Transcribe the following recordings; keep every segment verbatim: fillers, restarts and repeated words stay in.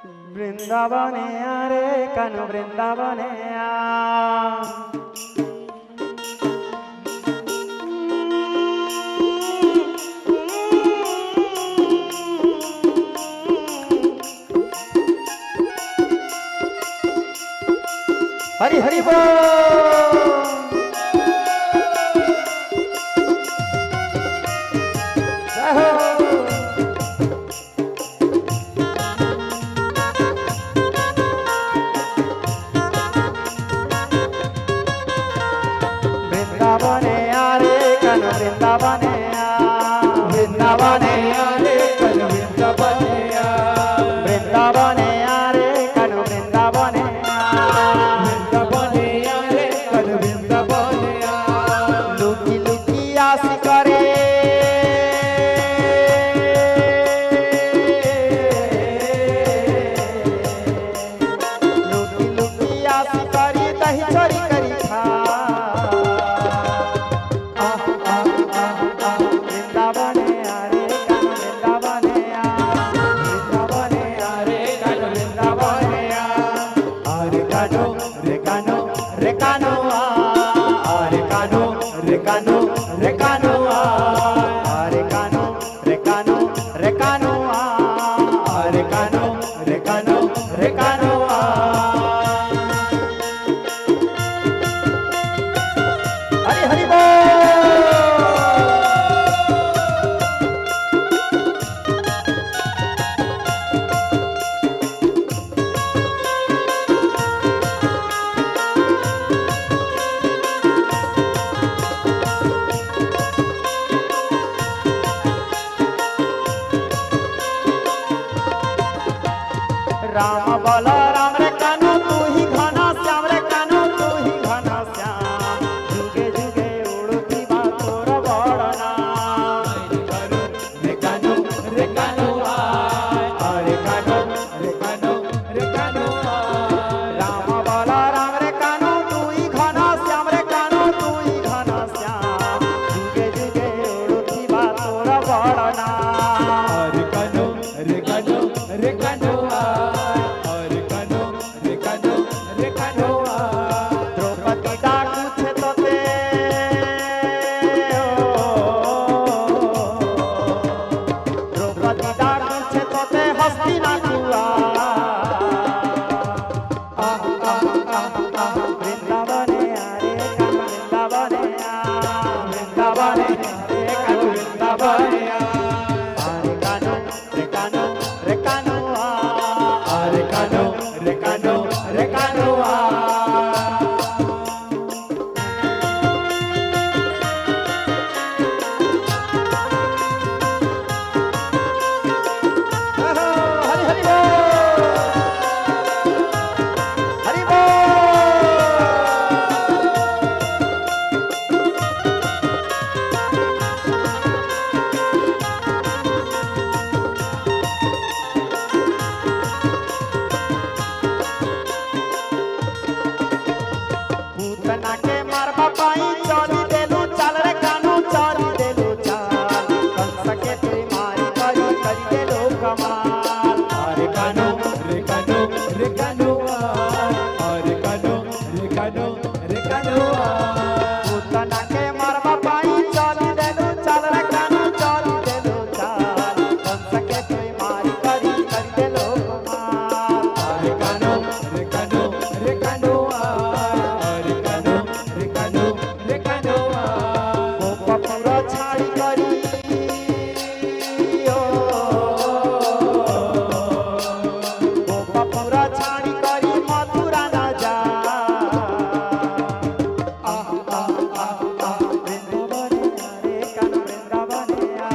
वृंदावने आ रे कान्हो, वृंदावने आ। हरि हरि बोल। जय हो। वृंदावने आ रे कान्हो, वृंदावने आ। वृंदावने आ रे कान्हो, वृंदावने आ। वृंदावने आ रे कान्हो, वृंदावने आ। वृंदावने आ रे कान्हो, वृंदावने आ। लुकी लुकी आस करे। लुकी लुकी आस करी दही चोरी करी खा। आ, आ, आ, आ, वृंदावने आ रे कान्हो, वृंदावने आ। वृंदावने आ रे कान्हो, वृंदावने आ। आ रे कान्हो, रे कान्हो, रे कान्हो आ। आ रे कान्हो, रे कान्हो, रे कान्हो आ। आ रे कान्हो, रे कान्हो, रे कान्हो आ। आ रे कान्हो, रे कान्हो, रे कान्हो आ। हरि हरि बोल। राम बलराम रे कान्हो, तू ही घनश्याम रे कान्हो, तू ही घनश्याम। जुगे जुगे उड़ती बा तोर बड़ नाम। रे कान्हो, रे कान्हो, आ, आ रे कान्हो, रे कान्हो, रे कान्हो, आ। राम बलराम रे कान्हो, तू ही घनश्याम रे कान्हो, तू ही घनश्याम। जुगे जुगे उड़ती बा तोर बड़ नाम। आ रे कान्हो, रे कान्हो, रे कान्हो, आ, आ रे कान्हो, रे कान्हो, रे कान्हो आ। द्रौपदी डाकू छे तोते, ओ, द्रौपदी डाकू छे तोते हस्तिनापुर आ। आ, आ, आ, आ, वृंदावने आ रे कान्हो, वृंदावने आ, वृंदावने आ रे कान्हो, वृंदावने आ। आ रे कान्हो, रे कान्हो, रे कान्हो आ, आ रे कान्हो, रे कान्हो, रे कान्हो आ। हरि हरि बोल। हरि बोल। पूतना के मारबा पाई, चली देलू चाल रे कान्हो, चली देलू चाल। कंस के तू मारी करी, करी देलू कमाल। अरे कान्हो, रे कान्हो, रे कान्हो आ। अरे कान्हो, रे कान्हो, रे कान्हो आ। पूतना के मारबा पाई, चली देलू चाल रे कान्हो, चली देलू चाल। कंस के तू मारी करी, करी देलू कमाल। अरे कान्हो, रे कान्हो, रे कान्हो आ। अरे कान्हो, रे कान्हो, रे कान्हो आ। गोपपुर छाड़ी करी, ओ, गोपपुर छाड़ी करी मथुरा ना जा। आ, आ, आ, आ, वृंदावने आ रे कान्हो, वृंदावने आ।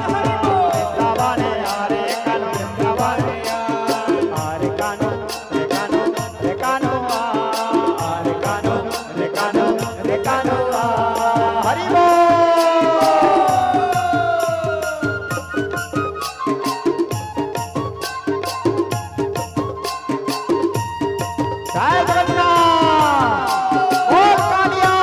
वृंदावने आ रे कान्हो, वृंदावने आ। आ रे कान्हो, रे कान्हो, रे कान्हो आ। आ रे कान्हो, रे कान्हो, रे कान्हो आ। हरि बोल। जय जगन्नाथ। बोल कालिया।